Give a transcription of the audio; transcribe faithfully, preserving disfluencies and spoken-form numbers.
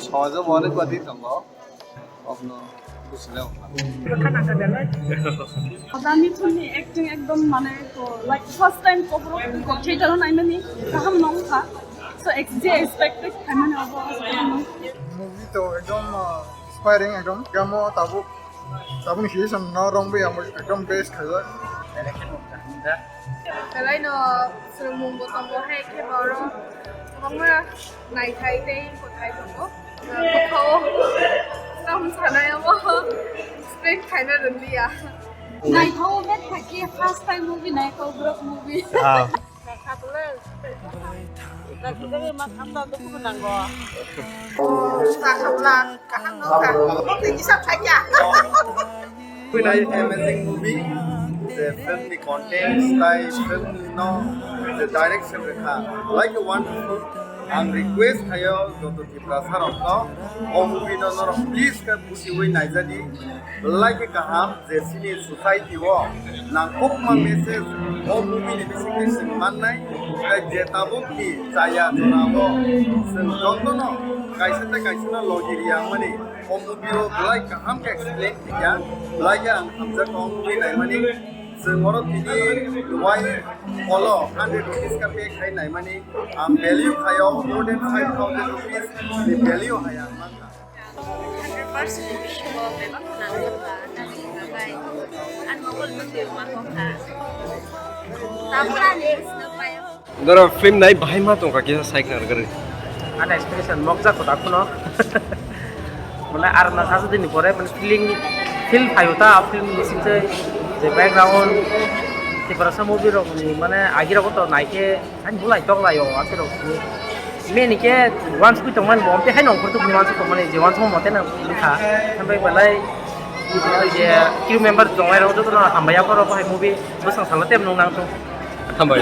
Samajo bo onek badi tongo. Obno buchilai wngkha. Adami phunni acting ekdom mane to, like, first time kobro ko theater o naimani kaham no wngkha. So ex-, je expected khaimani obo kaham no wngkha. Movie to ekdom, uh, inspiring ekdom. Kamo tabuk, tabukni situation no romwi amo ekdom best khaijak. Belai no swrwngmung bo tongo hai khe oro kwbangma naithai tei kwthai tongo. Bwkhao tam sanai omo explain khaina rwliya. Naithao bet thaki first time movie naithao borok movie. Ah. Kaham no kha. Bokni kisa thakya. Twi nai amazing movie, je film ni content, tai film no je direction rwkha, like a wonderful. Ang request khayo joto Tiprasa rok no, o movie no norok please khe bujiwi naijadi, belai khe kaham je chini society o nangkukma message o movie ni bisingtwi chwng mannai, tei je tabuk ni chaya jora o chwng joto no kaisa tei kaisa no logi riyangmani. O movie o belai kaham khe explain khaikha, belai khe ang hamjak o movie naimani. Chwng oro tini dubai hall o hundred rupees khe pay khai naimani. Ang value khaio more than five thousand rupees ni value hai ang mankha. Hundred percent bisingo bebak khwnang wngkha, nani wngkha bai, ang mobile bo twi ma kha. Tabuk ani buchino pai. Dara film nai bahai ma tongkha kisa sai khna rwgwrwi. Ani expectation mokjak kho dakhuno. Mane ar na sasu dini pore mane feeling feel phaio ta film ni singse je background Tiprasa movie rok ni mane agi rok to naikhe ani bulai tok laio ase rok. Meni khe once kui tongmani bo omte hai nongkhor tuk once tongmani je once mo mote na likha. Hambai balai je crew member tongnai rok joto no hambai aphoro bahai movie bwsang salo tem nung nang tong. Hambai.